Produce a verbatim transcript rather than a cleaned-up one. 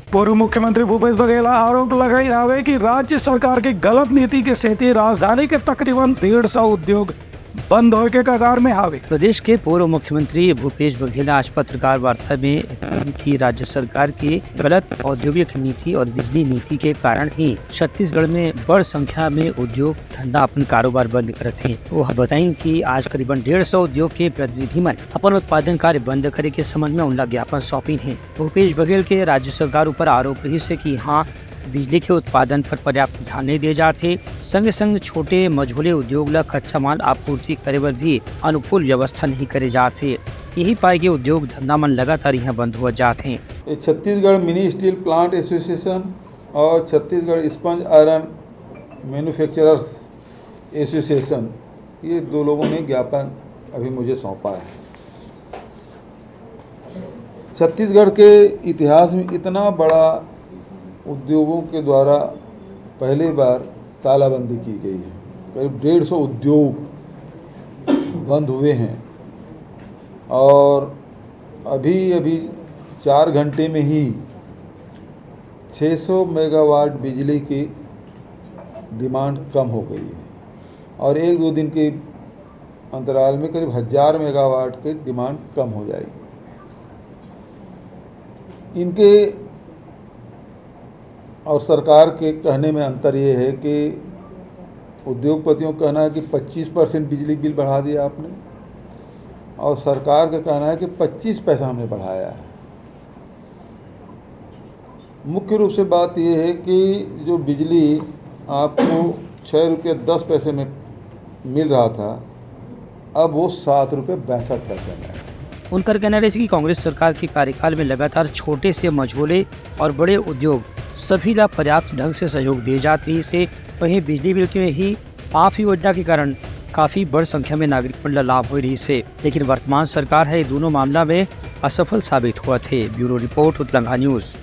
पूर्व मुख्यमंत्री भूपेश बघेल ह आरोप लगाइन हावे कि राज्य सरकार के गलत नीति के सेती राजधानी के तकरीबन डेढ़ सौ उद्योग बंद होए के कगार में हावे। प्रदेश के पूर्व मुख्यमंत्री भूपेश बघेल आज पत्रकार वार्ता में कहिन कि राज्य सरकार के गलत औद्योगिक नीति और बिजली नीति के कारण ही छत्तीसगढ़ में बड़ संख्या में उद्योग धंधा अपन कारोबार बंद करत हे। वो बताइन कि आज करीबन डेढ़ सौ उद्योग के प्रतिनिधि मन अपन उत्पादन कार्य बंद करे के संबंध में उनला ज्ञापन सौंपिन हे। भूपेश बघेल के राज्य सरकार ऊपर आरोप रहिस हे कि हाँ, बिजली के उत्पादन पर पर्याप्त ध्यान नहीं दे जात हे, संगे संग छोटे मझोले उद्योग ला कच्चा माल आपूर्ति करे बर भी अनुकूल व्यवस्था नहीं करे जात हे। यही पाए के उद्योग धंधा मन लगातार यहाँ बंद हुआ जात हे। ये Chhattisgarh mini steel plant association और Chhattisgarh sponge iron manufacturers association, ये दो लोगों ने ज्ञापन अभी मुझे सौंपा है। छत्तीसगढ़ के इतिहास में इतना बड़ा उद्योगों के द्वारा पहली बार तालाबंदी की गई है। करीब डेढ़ सौ उद्योग बंद हुए हैं और अभी अभी चार घंटे में ही छः सौ मेगावाट बिजली की डिमांड कम हो गई है और एक दो दिन के अंतराल में करीब हज़ार मेगावाट की डिमांड कम हो जाएगी। इनके और सरकार के कहने में अंतर ये है कि उद्योगपतियों का कहना है कि पच्चीस परसेंट बिजली बिल बढ़ा दिया आपने और सरकार का कहना है कि पच्चीस पैसा हमने बढ़ाया है। मुख्य रूप से बात ये है कि जो बिजली आपको छः रुपये दस पैसे में मिल रहा था, अब वो सात रुपये बासठ पैसे में है। उनकर कहना रहिस कि कांग्रेस सरकार के कार्यकाल में लगातार छोटे से मझोले और बड़े उद्योग सभी ला पर्याप्त ढंग से सहयोग दिए जात रहिस हे। वहीं बिजली बिल के ही माफ योजना के कारण काफी बड़ संख्या में नागरिक मन ला लाभ होए रहिस हे, लेकिन वर्तमान सरकार ह ये दोनों मामला में असफल साबित होवत हे। Bureau report, Utlangha news.